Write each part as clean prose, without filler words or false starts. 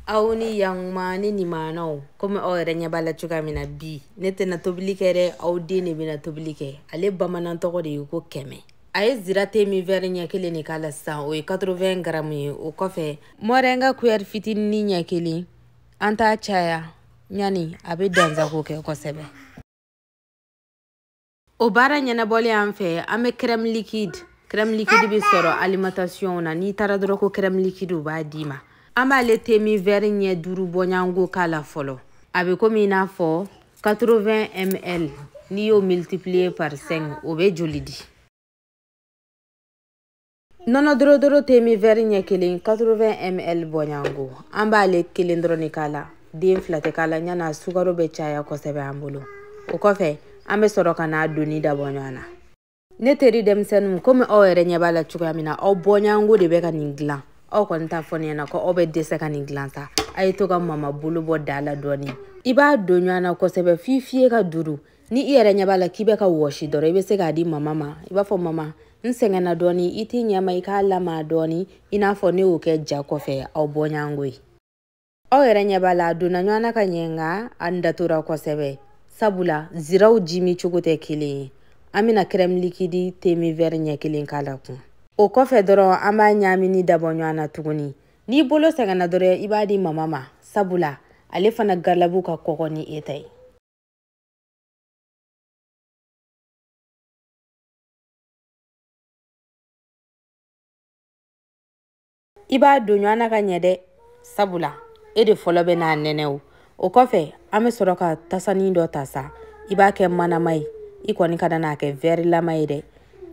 Aw ni yanguma ni nimanaw komi aw yɛrɛ ɲɛ b'a la cogoya min na bi ne tɛna tobili kɛ dɛ, aw den de bɛna tobili kɛ. Ale bamanan tɔgɔ de ye ko kɛmɛ. A ye zira te min wɛri ɲɛ kelen de k'a la sisan, o ye 80 garamu ye. O kɔfɛ moringa cuillère fitinin ɲɛ kelen, an t'a caya ɲani a bɛ dansago kɛ kosɛbɛ. O baara ɲɛnabɔlen an fɛ, an bɛ crème liquide. Crème liquide bɛ sɔrɔ alimentation na, n'i taara dɔrɔn ko crème liquide u b'a d'i ma. An b'ale te min wɛri ɲɛ 5 bɔɲango k'a la fɔlɔ. A bɛ komi i n'a fɔ 80 ml, n'i y'o multiplier par 5 o bɛ joli di? Nɔnɔ dorodoro te min wɛri ɲɛ kelen, 80 ml bɔɲango, an b'ale kelen dɔrɔn de k'a la, den fila tɛ k'a la ɲan'a sukaro bɛ caya kosɛbɛ an bolo. O kɔfɛ an bɛ sɔrɔ ka n'a doni dabɔ ɲɔgɔn na. Ne teri denmisɛnninw, komi aw yɛrɛ ɲɛ b'a la cogoya min na, aw bɔɲango de bɛ ka nin dilan. Aw kɔni t'a fɔ ne ɲɛna ko aw bɛ dɛsɛ ka nin dilan sa. A ye to ka mama bolo bɔ da la dɔɔni. I b'a don ɲɔgɔn na kosɛbɛ f'i fiye ka duru. Ni i yɛrɛ ɲɛ b'a la k'i bɛ ka wɔsi dɔrɔn, i bɛ se k'a di mama ma. I b'a fɔ mama, n sɛgɛnna dɔɔni, i t'i ɲɛ ma i k'a lamaga dɔɔni, i n'a fɔ ne y'o kɛ ja kɔfɛ aw bɔɲango ye. Aw yɛrɛ ɲɛ b'a la a donna ɲɔgɔn na ka ɲɛ, nka a datora kosɛbɛ. Sabula ziraw jimi cogo tɛ kelen ye. An bɛna crème liquide te min wɛri ɲɛ kelen k'a la kun. O kɔfɛ dɔrɔn an b'a ɲaamini dabɔ ɲɔgɔn na tuguni. N'i bolo sɛgɛnna dɔrɔn i b'a di mama ma, sabula ale fana galabu ka kɔgɔ ni e ta ye. I b'a don ɲɔgɔn na ka ɲɛ dɛ, sabula e de fɔlɔ bɛ n'a nɛnɛ o. O kɔfɛ an bɛ sɔrɔ ka tasanin dɔ ta sa, i b'a kɛ manama ye, i kɔni kana n'a kɛ vɛrilama ye dɛ,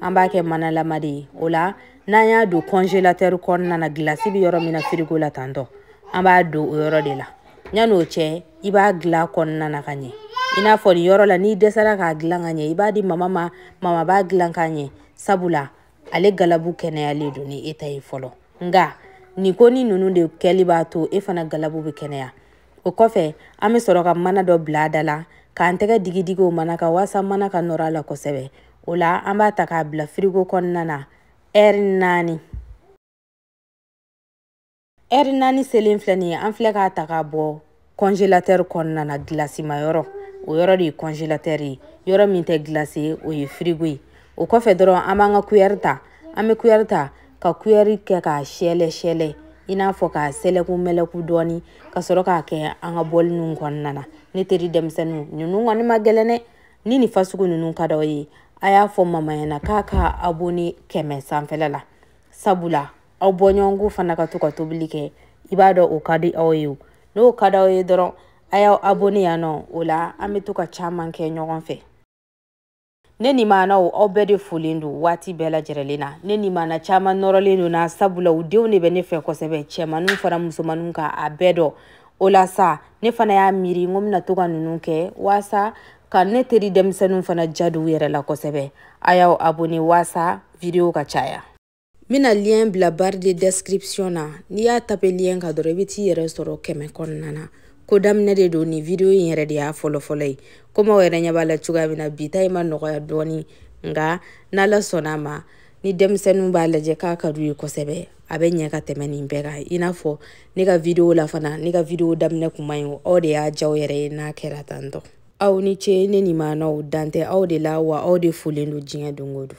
an b'a kɛ manalama de ye. O la n'an y'a don congélateur kɔnɔna na, gilasi bɛ yɔrɔ min na firigo la tantɔ, an b'a don o yɔrɔ de la. Yan'o cɛ i b'a dilan kɔnɔna na ka ɲɛ. I n'a fɔ nin yɔrɔ la n'i dɛsɛra k'a dilan ka ɲɛ, i b'a di mama ma, mama b'a dilan ka ɲɛ, sabula ale galabu kɛnɛyalen don ni e ta ye fɔlɔ. Nka nin ko ni ninnu de kɛli b'a to e fana galabu bɛ kɛnɛya. O kɔfɛ an bɛ sɔrɔ ka mana dɔ bila a da la k'an tɛgɛ digi digi o mana kan walasa mana ka nɔrɔ a la kosɛbɛ. O la an b'a ta k'a bila firigo kɔnɔna na ɛri 4. Ɛri 4 selen filɛ nin ye, an filɛ k'a ta k'a bɔ congélateur kɔnɔna na, gilasima yɔrɔ. O yɔrɔ de ye congélateur ye, yɔrɔ min tɛ gilasi ye o ye firigo ye. O kɔfɛ dɔrɔn an b'an ka cuillère ta, an bɛ cuillère ta ka cuillère kɛ k'a sɛlɛ sɛlɛ, i n'a fɔ k'a sɛlɛku mɛlɛku dɔɔni, ka sɔrɔ k'a kɛ an ka bɔli ninnu kɔnɔna na. Ne teri denmisɛnninw, ninnu kɔni ma gɛlɛn dɛ. Ni nin fasugu ninnu ka d'aw ye, a y'a fɔ mama ɲɛna k'a ka abonné 100 sanfɛla la, sabula aw bɔɲɔgɔnko fana ka to ka tobili kɛ, i b'a dɔn o ka di aw ye o. N'o ka d'aw ye dɔrɔn a y'aw abonné yan nɔ, o la an bɛ to ka caman kɛ ɲɔgɔn fɛ. Ne nimanaw, aw bɛɛ de folen don waati bɛɛ lajɛlen na. Ne nimana caman nɔrɔlen don na, sabula u denw de bɛ ne fɛ kosɛbɛ, cɛmaninw fara musomaninw kan, a bɛɛ dɔn. O la sa ne fana y'a miiri n ko n bɛna to ka ninnu kɛ walasa ka ne teri denmisɛnninw fana ja don u yɛrɛ la kosɛbɛ. A y'aw abonné walasa vidéo ka caya. N bɛna lien bila barre de description na, n'i y'a taper lien kan dɔrɔn i bɛ t'i yɛrɛ sɔrɔ 100 kɔnɔna na. Ko daminɛ de don, nin vidéo in yɛrɛ de y'a fɔlɔ-fɔlɔ ye. Komi aw yɛrɛ ɲɛ b'a la cogoya min na, bi ta in ma nɔgɔya dɔɔni, nka n'Ala sɔnna a ma, ni denmisɛnninw b'a lajɛ k'a ka d'u ye kosɛbɛ, a bɛ ɲɛ ka tɛmɛ nin bɛɛ kan. I n'a fɔ ne ka vidéo la fana, ne ka vidéo daminɛ kun man ɲi, aw de y'a diya aw yɛrɛ ye n'a kɛra tan tɔ. Aw ni ce, ne nimanaw, dan tɛ aw de la, wa aw de folen don diɲɛ don o don.